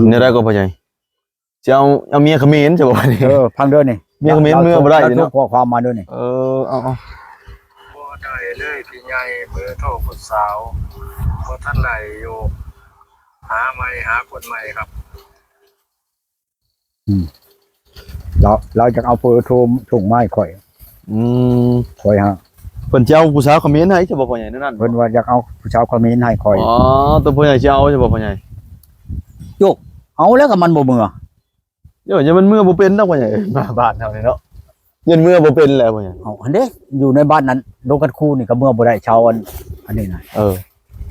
ແນວໃດກໍພໍ່ໃຫຍ່ ຊິເອົາ ເອົາເມຍຂະເໝນ ໃຊ່ບໍ່ນີ້? ເອີ ຟັງເດີນີ້ ເມຍຂະເໝນເມືອບໍ່ໄດ້ເນາະ. ລາວສົ່ງຂໍ້ຄວາມມາເດີນີ້. ເອີ ເອົາໆ ບໍ່ໄດ້ເລີຍພີ່ໃຫຍ່ ເບີໂທຜູ້ສາວ ບໍ່ທັນໄດ້ຢູ່ ຫາໃໝ່ ຫາຄົນໃໝ່ຄັບ. ອືມ ລາວ ລາວຢາກເອົາເບີໂທສົ່ງມາໃຫ້ຂ້ອຍ. ອືມ ຂ້ອຍຫາ ເພິ່ນຊິເອົາຜູ້ສາວຂະເໝນໃຫ້ ໃຊ່ບໍ່ພໍ່ໃຫຍ່? ແນວນັ້ນ ເພິ່ນວ່າຢາກເອົາຜູ້ສາວຂະເໝນໃຫ້ຂ້ອຍ. ອໍ ຕົວພໍ່ໃຫຍ່ຊິເອົາ ໃຊ່ບໍ່ພໍ່ໃຫຍ່? ໂຈກ ເອົາແລ້ວກໍມັນບໍ່ເມືອ. ໂຍ ຢ້ານມັນເມືອບໍ່ເປັນດອກພໍ່ໃຫຍ່ ມາບ້ານເຮົານີ້ເນາະ ຢ້ານເມືອບໍ່ເປັນແຫຼະພໍ່ໃຫຍ່. ເອົາຫັ້ນເດ້ ຢູ່ໃນບ້ານນັ້ນ ດົງກັນຄູນີ້ກໍເມືອບໍ່ໄດ້ ຊາວອັນ ອັນນີ້ນະ. ເອີ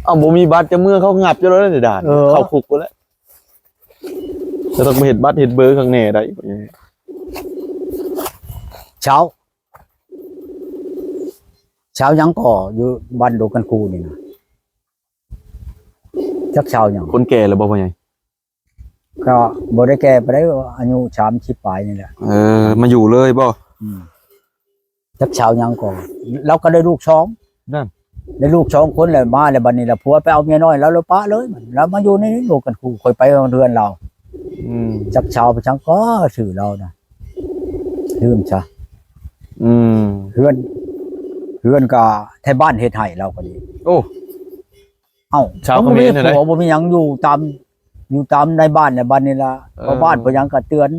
ເອົາ ບໍ່ມີບັດຈະເມືອ ເຂົາງັບຢູ່ແລ້ວໃນດ່ານ ເອີ ເຂົ້າຄຸກພຸ້ນແຫຼະ. ແຕ່ຕ້ອງໄປເຮັດບັດເຮັດເບີຂ້າງແນ່ໄດ້. ຊາວ ຊາວຫຍັງກໍຢູ່ບ້ານດົງກັນຄູນີ້ນະ ຈັກຊາວຫຍັງ. ຄົນແກ່ແລ້ວບໍ່ພໍ່ໃຫຍ່? ກໍບໍ່ໄດ້ແກ່ປານໃດ ອາຍຸສາມສິບປາຍນີ້ແຫຼະ. ເອີ ມາຢູ່ເລີຍບໍ່? ອືມ ຈັກຊາວຫຍັງກໍ ລາວກໍໄດ້ລູກສອງ ນັ້ນ ໄດ້ລູກສອງຄົນແລ້ວ ມາແລ້ວບັດນີ້ລະ ຜົວໄປເອົາເມຍນ້ອຍລາວ ລາວປະເລີຍ ລາວມາຢູ່ໃນດົງກັນຄູ. ຂ້ອຍໄປເຮືອນລາວ. ອືມ ຈັກຊາວໄປຈັ່ງກໍຊື່ລາວນະ ລືມຊະ. ອືມ ເຮືອນ ເຮືອນກໍໄທບ້ານເຮັດໃຫ້ລາວກໍດີ. ໂອ້ ເອົ້າ ຊາວຂະເໝນ ບໍ່ມີຜົວ ບໍ່ມີຫຍັງ ຢູ່ຕາມ ຢູ່ຕາມໃນບ້ານໃນບ້ານນີ້ລະ. ເອີ ຊາວບ້ານເພິ່ນຫຍັງກໍເຕືອນ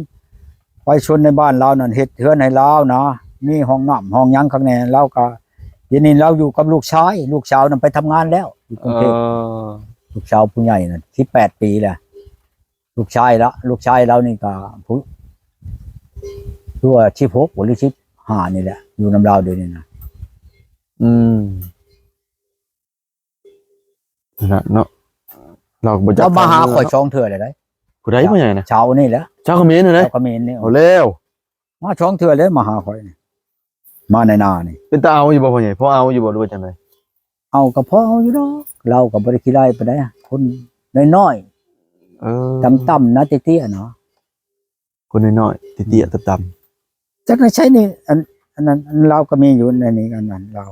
ປະຊາຊົນໃນບ້ານລາວນັ້ນ ເຮັດເຮືອນໃຫ້ລາວນະ ມີຫ້ອງນ້ຳຫ້ອງຫຍັງຄັກແນ່. ລາວກໍ ດຽວນີ້ລາວຢູ່ກັບລູກຊາຍ ລູກສາວນັ້ນໄປທຳງານແລ້ວຢູ່ກຸງເທບ. ເອີ ລູກສາວຜູ້ໃຫຍ່ນັ້ນສິບແປດປີແລ້ວ ລູກຊາຍລະ ລູກຊາຍລາວນີ້ກໍຜູ້ ຄືວ່າສິບຫົກ ຫຼື ສິບຫ້ານີ້ແຫຼະ ຢູ່ນຳລາວດຽວນີ້ນະ. ອືມ ນັ້ນແຫຼະເນາະ ລາວກໍບໍ່ຈັກ ລາວມາຫາຂ້ອຍສອງເທື່ອແລ້ວໃດ໋. ຜູ້ໃດພໍ່ໃຫຍ່ນະ? ຊາວນີ້ແຫຼະ ຊາວຂະເໝນຫັ້ນໃດ໋. ຊາວຂະເໝນນີ້ ໂອ້ ແລ້ວ ມາສອງເທື່ອແລ້ວ ມາຫາຂ້ອຍນີ້ ມາໃນນານີ້. ເປັນຕາເອົາຢູ່ບໍ່ພໍ່ໃຫຍ່? ພໍເອົາຢູ່ບໍ່ ຫຼືວ່າຈັ່ງໃດ? ເອົາກໍພໍເອົາຢູ່ດອກ ລາວກໍບໍ່ໄດ້ຂີ້ຮ້າຍປານໃດ ຄົນນ້ອຍໆ. ເອີ ຕ່ຳໆນະ ເຕ້ຍໆນະ. ຄົນນ້ອຍໆ ເຕ້ຍໆ ອືມ ຕ່ຳໆ ຈັກໃນໃສນີ້ ອັນ ອັນນັ້ນ ອັນລາວກໍມີຢູ່ໃນນີ້ ອັນນັ້ນລາວ.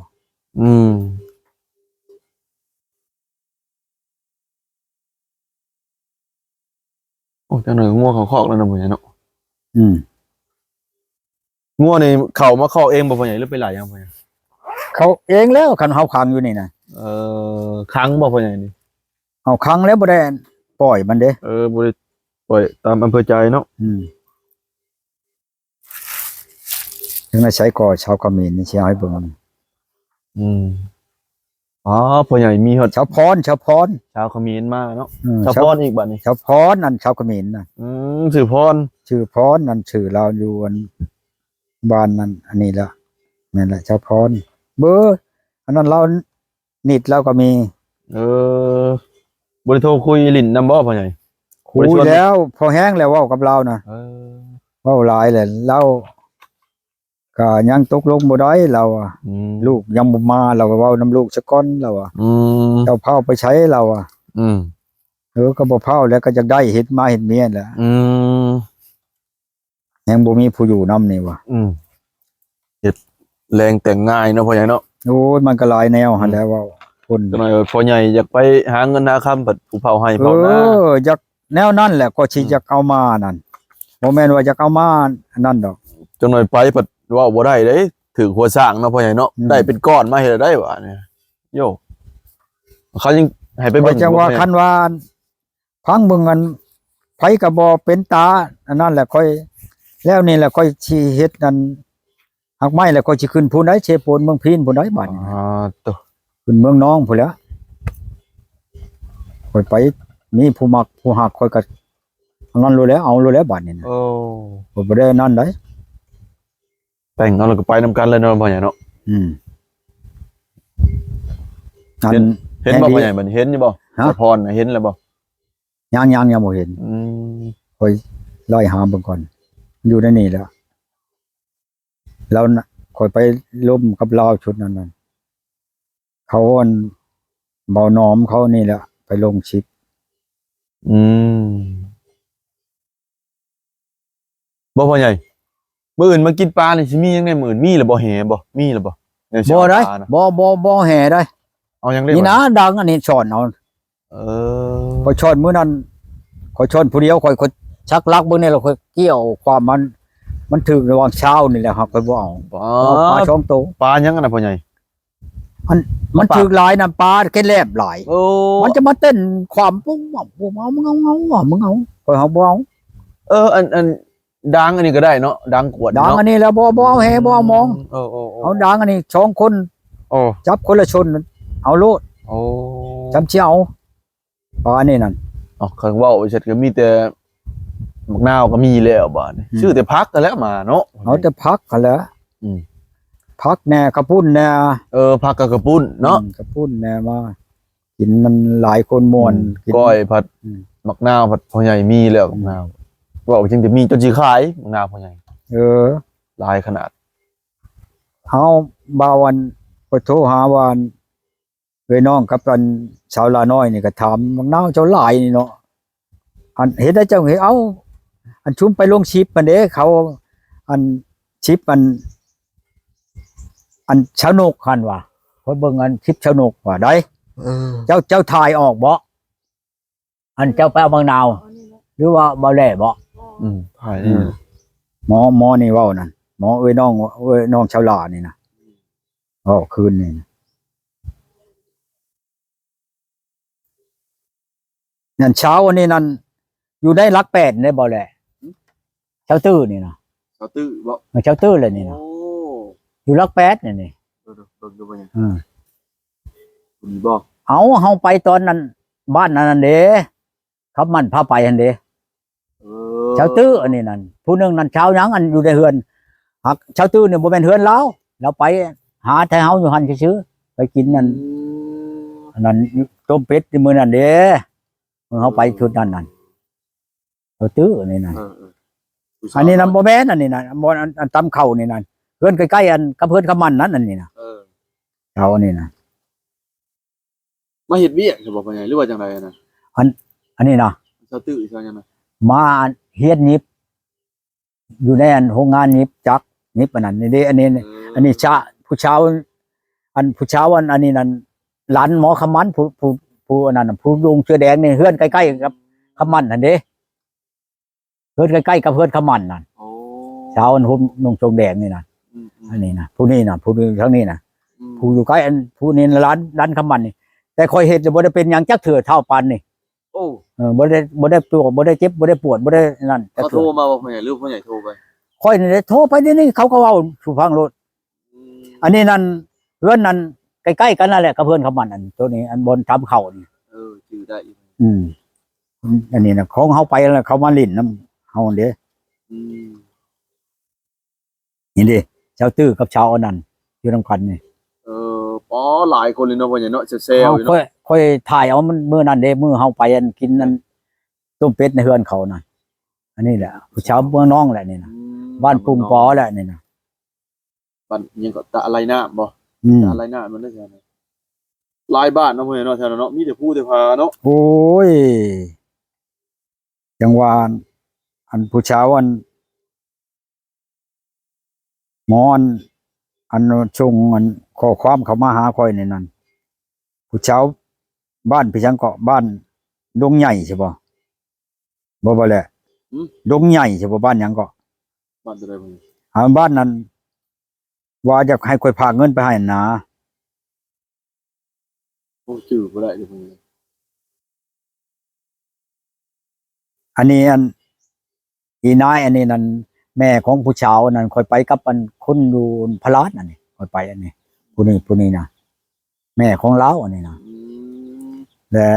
ອືມ ໂອ້ ຈັກໜ້ອຍງົວເຂົ້າຄອກແລ້ວນະ ພໍ່ໃຫຍ່ເນາະ. ອືມ ງົວນີ້ເຂົ້າມາຄອກເອງບໍ່ພໍ່ໃຫຍ່ ຫຼືໄປໄລ່ເອົາພໍ່ໃຫຍ່? ເຂົ້າເອງແລ້ວ ຄັນເຮົາຂັງຢູ່ນີ້ນະ. ເອີ ຂັງບໍ່ພໍ່ໃຫຍ່ນີ້? ເອົາ ຂັງແລ້ວ ບໍ່ໄດ້ປ່ອຍມັນເດ້. ເອີ ບໍ່ໄດ້ປ່ອຍຕາມອຳເພີໃຈເນາະ. ອືມ ຈັ່ງໃດໃສກໍຊາວຂະເໝນນີ້ ຊິເອົາໃຫ້ເບິ່ງ. ອືມ ອໍ ພໍ່ໃຫຍ່ມີຮອດ ຊາວພອນ ຊາວພອນ ຊາວຂະເໝນມາເນາະ. ອືມ ຊາວພອນອີກບັດນີ້ ຊາວພອນ ອັນຊາວຂະເໝນນະ. ອືມ ຊື່ພອນ ຊື່ພອນ ອັນຊື່ລາວຢູ່ອັນບ້ານນັ້ນ ອັນນີ້ລະ ແມ່ນລະ ຊາວພອນ. ເບີ ອັນນັ້ນລາວ ນິດລາວກໍມີ. ເອີ ບໍ່ໄດ້ໂທຄຸຍຫຼິ້ນນຳບໍ່ພໍ່ໃຫຍ່? ຄຸຍແລ້ວ ພໍແຮງແລ້ວເວົ້າກັບລາວນະ. ເອີ ເວົ້າຫຼາຍແລ້ວ ລາວກໍຍັງຕົກລົງບໍ່ໄດ້ລາວວ່າ. ອືມ ລູກຍັງບໍ່ມາ ລາວວ່າ ເວົ້ານຳລູກຊະກ່ອນລາວວ່າ. ອືມ ເຈົ້າພ້າວໄປໃສລາວວ່າ. ອືມ ເອີ ກໍບໍ່ພ້າວແລ້ວ ກໍຢາກໄດ້ ເຮັດມາເຮັດເມຍແຫຼະ. ອືມ ຍັງບໍ່ມີຜູ້ຢູ່ນຳນີ້ວ່າ. ອືມ ເຮັດແລງແຕ່ງງ່າຍເນາະ ພໍ່ໃຫຍ່ເນາະ. ໂອ້ຍ ມັນກໍຫຼາຍແນວຫັ້ນແຫຼະ ອືມ ເວົ້າຄົນ. ຈັກໜ້ອຍພໍ່ໃຫຍ່ຢາກໄປຫາເງິນຫາຄຳ ບັດຜູ້ເຝົ້າໄຮ່ເຝົ້ານາ. ເອີ ຢາກແນວນັ້ນແຫຼະ ກໍຊິ ອືມ ຢາກເອົາມານັ້ນ ບໍ່ແມ່ນວ່າຢາກເອົາມາອັນນັ້ນດອກ. ຈັກໜ້ອຍໄປພັດເວົ້າບໍ່ໄດ້ເດ້ ຖືກຫົວຊ້າງເນາະ ພໍ່ໃຫຍ່ເນາະ. ອືມ ໄດ້ເປັນກ້ອນມາເຮັດໄດ້ບາດນີ້ ໂຍ ເຂົາຍັງໃຫ້ໄປເບິ່ງ. ຂ້ອຍຈັ່ງວ່າ ຄັນວ່າ ຟັງເບິ່ງອັນ ໃຜກໍບໍ່ເປັນຕາອັນນັ້ນແຫຼະ ຂ້ອຍ ແລ້ວນີ້ແຫຼະ ຂ້ອຍຊິເຮັດອັນ ຮາກໄມ້ແລ້ວ ຂ້ອຍຊິຂຶ້ນພຸ້ນໃດ໋ ເຊໂປນ ເມືອງພີນພຸ້ນໃດ໋ ບາດນີ້. ອາ ໂຕ ຂຶ້ນເມືອງນອງພຸ້ນແຫຼະ. ຂ້ອຍໄປມີຜູ້ມັກຜູ້ຮັກ ຂ້ອຍກໍອັນນັ້ນໂລດແຫຼະ ເອົາໂລດແຫຼະ ບາດນີ້ນະ. ໂອ້ ຂ້ອຍບໍ່ໄດ້ອັນນັ້ນໃດ໋. ແຕ່ງເອົາແລ້ວກໍໄປນຳກັນເລີຍເນາະ ພໍ່ໃຫຍ່ເນາະ. ອືມ ອັນ ເຫັນ ເຫັນບໍ່ ພໍ່ໃຫຍ່ ບັດນີ້ເຫັນຢູ່ບໍ່? ຮະ ສາວພອນນະ ເຫັນແລ້ວບໍ່? ຍັງ ຍັງ ຍັງບໍ່ເຫັນ. ອືມ ຂ້ອຍໄລ່ຫາເບິ່ງກ່ອນ ຢູ່ໃນນີ້ແຫຼະ. ລາວນະ ຂ້ອຍໄປລົມກັບລາວຊຸດນັ້ນນະ ເຂົາອັນ ເບົາໜອມເຂົານີ້ແຫຼະ ໄປລົງຄລິບ. ອືມ ບໍ່ພໍ່ໃຫຍ່ ມື້ອື່ນມາກິນປານີ້ ຊິມີຫຍັງແດ່ມື້ອື່ນ? ມີແລ້ວບໍ່ ແຫບໍ່? ມີແລ້ວບໍ່? ບໍ່ໄດ້ ບໍ່ ບໍ່ ບໍ່ແຫໄດ້. ເອົາຫຍັງເລີຍ ນີ້ນະ ດັງອັນນີ້ຊ້ອນເອົາ. ເອີ ຂ້ອຍຊ້ອນມື້ນັ້ນ ຂ້ອຍຊ່ອນຜູ້ດຽວ ຂ້ອຍ ຂ້ອຍຊັກຫຼັກເບິ່ງແດ່ ແລ້ວຂ້ອຍກ່ຽວຄວາມມັນ ມັນຖືກລະຫວ່າງຊາວນີ້ແຫຼະ ຫາກຂ້ອຍບໍ່ເອົາ ອໍ ເອົາປາສອງໂຕ. ປາຫຍັງອັນນັ້ນພໍ່ໃຫຍ່? ມັນ ມັນຖືກຫຼາຍນຳປາເຄັດແລບຫຼາຍ. ໂອ້ ມັນຈະມາເຕັ້ນຄວາມປຸ້ງປັ້ງ ມຶງເອົາ ມຶງເອົາ ມຶງເອົາ ຂ້ອຍຫາບໍ່ເອົາ. ເອີ ອັນ ອັນດາງອັນນີ້ກໍໄດ້ເນາະ ດາງກວດ ດາງອັນນີ້ແຫຼະ ບໍ່ ບໍ່ເອົາແຮ ບໍ່ເອົາມອງ. ເອີ ເອີ ເອົາດາງອັນນີ້ສອງຄົນ ໂອ້ ຈັບຄົນລະຊົນ ເອົາໂລດ. ໂອ້ ຈຳຊິເອົາ ປານີ້ນັ້ນ. ເອົ້າ ຄັນເວົ້າໄປເສັດກໍມີແຕ່ໝາກນາວກໍມີແລ້ວບາດນີ້ ອືມ ຊື້ແຕ່ຜັກຫັ້ນແຫຼະມາເນາະ ເອົາແຕ່ຜັກຫັ້ນແຫຼະ. ອືມ ຜັກແດ່ ເຂົ້າປຸ້ນແດ່. ເອີ ຜັກກັບເຂົ້າປຸ້ນເນາະ ອືມ ເຂົ້າປຸ້ນແດ່ ມາກິນ ມັນຫຼາຍຄົນມ່ວນ ອືມ ກິນ ກ້ອຍພັດ ອືມ ໝາກນາວພັດພໍ່ໃຫຍ່ມີແລ້ວ ອືມ ໝາກນາວ ເວົ້າຈັ່ງແຕ່ມີ ຈົນຊິຂາຍໝາກນາວພໍ່ໃຫຍ່. ເອີ ຫຼາຍຂະໜາດ. ເຮົາ ບ່າວ ອັນ ຂ້ອຍໂທຫາວ່າ ເອື້ອຍນ້ອງກັບອັນສາວຫຼ້ານ້ອຍນີ້ກໍຖາມ ບັກນາວເຈົ້າຫຼາຍນີ້ເນາະ ອັນເຮັດໃດເຈົ້າເຮັດ ເອົ້າ ອັນຊຸມໄປລົງຄລິບຫັ້ນເດ້ ເຂົາ ອັນຄລິບ ອັນ ອັນຊາວນົກຫັ້ນວ່າ ຂ້ອຍເບິ່ງອັນຄລິບຊາວນົກວ່າໃດ. ເອີ ເຈົ້າ ເຈົ້າຖ່າຍອອກບໍ່? ອັນເຈົ້າໄປເອົາບັກນາວ ຫຼືວ່າເບົາແຫຼບໍ່? ອືມ ຖ່າຍ ອືມ ນີ້ ໝໍ ໝໍນີ້ເວົ້ານັ້ນ ໝໍເອື້ອຍນ້ອງ ເອື້ອຍນ້ອງຊາວຫຼ້ານີ້ນະ ເວົ້າຄືນນີ້ນະ. ນັ້ນຊາວອັນນີ້ນັ້ນ ຢູ່ໃນຫຼັກແປດນີ້ບໍ່ແຫຼະ ຊາວຕື້ນີ້ນະ ຊາວຕື້ບໍ່? ເອີ ຊາວຕື້ແຫຼະນີ້ນະ. ໂອ້ ຢູ່ຫຼັກແປດນີ້ນີ້ ເບິ່ງ ເບິ່ງ ເບິ່ງ ເບິ່ງ ເອີ ນີ້ບໍ່? ເອົາ ເຮົາໄປຕອນນັ້ນ ບ້ານອັນນັ້ນເດ້ ຄຳໝັ້ນພາໄປຫັ້ນເດ້. ເອີ ຊາວຕື້ອັນນີ້ນັ້ນ ຜູ້ໜຶ່ງນັ້ນຊາວຫຍັງ ອັນຢູ່ໃນເຮືອນ ຫາກຊາວຕື້ນີ້ບໍ່ແມ່ນເຮືອນລາວ ລາວໄປຫາແຕ່ເຮົາຢູ່ຫັ້ນຊື່ໆ ໄປກິນນັ້ນ ອືມ ອັນນັ້ນ ຕົ້ມເປັດມື້ນັ້ນເດ້ ມື້ເຮົາໄປ ເອີ ຊຸດນັ້ນນັ້ນ ຊາວຕື້ອັນນີ້ນັ້ນ. ເອີ ເອີ ອັນນີ້ນະບໍ່ແມ່ນ ອັນນີ້ນະ ບ່ອນ ອັນ ອັນຕຳເຂົ້ານີ້ນັ້ນ ເຮືອນໃກ້ໆ ອັນກັບເຮືອນຄຳໝັ້ນນັ້ນ ອັນນີ້ນະ. ເອີ ຊາວອັນນີ້ນະ ມາເຮັດວຽກໃຊ່ບໍ່ພໍ່ໃຫຍ່ ຫຼືວ່າຈັ່ງໃດນະ? ອັນ ອັນນີ້ນະ ຊາວຕື້ຊາວຫຍັງນະ ມາຮຽນຫຍິບ ຢູ່ໃນອັນໂຮງງານຫຍິບຈັກ ຫຍິບອັນນັ້ນນີ້ເດ້. ອັນນີ້ ເອີ ອັນນີ້ຊະ ຜູ້ຊາວ ອັນຜູ້ຊາວ ອັນ ອັນນີ້ນັ້ນ ຫຼານໝໍຄຳໝັ້ນ ຜູ້ ຜູ້ ຜູ້ອັນນັ້ນນະ ຜູ້ນຸ່ງເສື້ອແດງນີ້ ເຮືອນໃກ້ໆ ກັບຄຳໝັ້ນຫັ້ນເດ້. ເຮືອນໃກ້ໆກັບເຮືອນຄຳໝັ້ນນັ້ນ. ໂອ້ ຊາວອັນຫົ່ມນຸ່ງໂຈງແດງນີ້ນະ. ອືມໆ ອັນນີ້ນະ ຜູ້ນີ້ນະ ຜູ້ຢູ່ທາງນີ້ນະ. ອືມ ຜູ້ຢູ່ໃກ້ອັນ ຜູ້ນີ້ນະ ຫຼານ ຫຼານຄຳໝັ້ນນີ້. ແຕ່ຂ້ອຍເຮັດແລ້ວບໍ່ໄດ້ເປັນຫຍັງຈັກເທື່ອ ທ້າວປານນີ້. ໂອ້ ເອີ ບໍ່ໄດ້ ບໍ່ໄດ້ປວດ ບໍ່ໄດ້ເຈັບ ບໍ່ໄດ້ປວດ ບໍ່ໄດ້ນັ້ນຈັກເທື່ອ. ເຂົາໂທມາບໍ່ ພໍ່ໃຫຍ່ ຫຼືພໍ່ໃຫຍ່ໂທໄປ? ຂ້ອຍນີ້ແຫຼະໂທໄປດຽວນີ້ ເຂົາກໍເວົ້າສູ່ຟັງໂລດ. ອືມ ອັນນີ້ນັ້ນ ເຮືອນນັ້ນໃກ້ໆກັນນັ້ນແຫຼະ ກັບເຮືອນຄຳໝັ້ນ ອັນໂຕນີ້ ອັນບ່ອນຕຳເຂົ້ານີ້. ເອີ ຈື່ໄດ້ຢູ່. ອືມ ອັນນີ້ນະ ຂອງເຮົາໄປແລ້ວ ເຂົາມາຫຼິ້ນນຳເຮົາເດ້. ອືມ ນີ້ເດ້ ຊາວຕື້ກັບຊາວອັນນັ້ນ ຢູ່ນຳກັນນີ້. ເອີ ປໍ ຫຼາຍຄົນເລີຍເນາະ ພໍ່ໃຫຍ່ເນາະ ແຊວໆຢູ່ເນາະ. ຂ້ອຍ ຂ້ອຍຖ່າຍເອົາມັນມື້ນັ້ນເດ້ ມື້ເຮົາໄປອັນກິນອັນຕົ້ມເປັດໃນເຮືອນເຂົານະ. ອັນນີ້ແຫຼະ ຜູ້ຊາວເມືອງນອງແຫຼະນີ້ນະ. ອືມ ບ້ານປຸ່ງປໍແຫຼະນີ້ນະ. ບ້ານຫຍັງກໍ ຕະໄລນ້ຳບໍ່? ອືມ ຕະໄລນ້ຳມັນໄດ້ແຖວນັ້ນ ຫຼາຍບ້ານເນາະ ພໍ່ໃຫຍ່ເນາະ ແຖວນັ້ນເນາະ ມີແຕ່ພູແຕ່ຜາເນາະ. ໂອ້ຍ ຈັ່ງວ່າ ອັນຜູ້ຊາວ ອັນໝໍ ອັນ ອັນສົ່ງ ອັນຂໍ້ຄວາມເຂົ້າມາຫາຂ້ອຍນີ້ນັ້ນ ຜູ້ຊາວ ບ້ານ ໄປຫຍັງເກາະ ບ້ານດົງໃຫຍ່ໃຊ່ບໍ່? ບໍ່ ບໍ່ແຫຼະ. ຫືມ? ດົງໃຫຍ່ໃຊ່ບໍ່? ບ້ານຫຍັງເກາະ? ບ້ານຕົວໃດ? ອ່າ ບ້ານນັ້ນ ວ່າຢາກໃຫ້ຂ້ອຍຝາກເງິນໄປໃຫ້ນະ. ໂອ້ ຈື່ບໍ່ໄດ້ເດ້. ອັນນີ້ ອັນ ອີນາຍອັນນີ້ນັ້ນ ແມ່ຂອງຜູ້ສາວນັ້ນ ຂ້ອຍໄປກັບອັນຄົນຢູ່ພະລາດນັ້ນນີ້ ຂ້ອຍໄປອັນນີ້ ຜູ້ນີ້ ຜູ້ນີ້ນະ ແມ່ຂອງລາວອັນນີ້ນະ. ອືມ ແລະ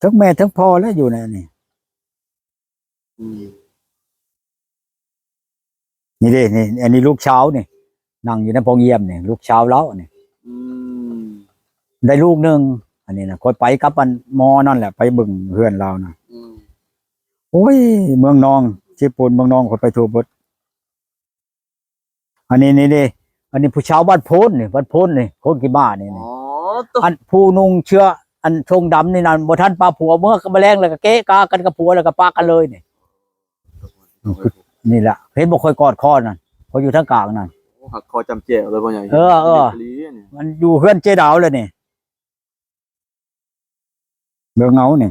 ທັງແມ່ທັງພໍ່ແຫຼະຢູ່ໃນອັນນີ້. ອືມ ນີ້ເດ້ ນີ້ ອັນນີ້ລູກສາວນີ້ ນັ່ງຢູ່ໃນປ່ອງຢ້ຽມນີ້ ລູກສາວລາວນີ້. ອືມ ໄດ້ລູກໜຶ່ງ ອັນນີ້ນະ ຂ້ອຍໄປກັບອັນໝໍນັ້ນແຫຼະ ໄປເບິ່ງເຮືອນລາວນະ. ອືມ ໂອ້ຍ ເມືອງນອງ ເຊໂປນ ເມືອງນອງ ຂ້ອຍໄປທົ່ວເບິດ. ອັນນີ້ ນີ້ເດ້ ອັນນີ້ຜູ້ສາວບ້ານໂພນນີ້ ບ້ານໂພນນີ້ ໂພນຂີ້ໝ້ານີ້. ອໍ ອັນຜູ້ນຸ່ງເສື້ອອັນຊົງດຳນີ້ນັ້ນ ບໍ່ທັນປາຜົວ ເມືອກັບມະແລງ ແລ້ວກໍເກະກະກັນກັບຜົວ ແລ້ວກໍປະກັນເລີຍນີ້. ນີ້ລະ ເຫັນບໍ່ ຂ້ອຍກອດຄໍນັ້ນ ຂ້ອຍຢູ່ທາງກາງນັ້ນ. ໂອ້ ຫັກຄໍຈ້ຳແຈ່ວເລີຍ ພໍ່ໃຫຍ່. ເອີ ເອີ ມັນຢູ່ເຮືອນເຈດາວແລ້ວນີ້. ເບິ່ງເອົານີ້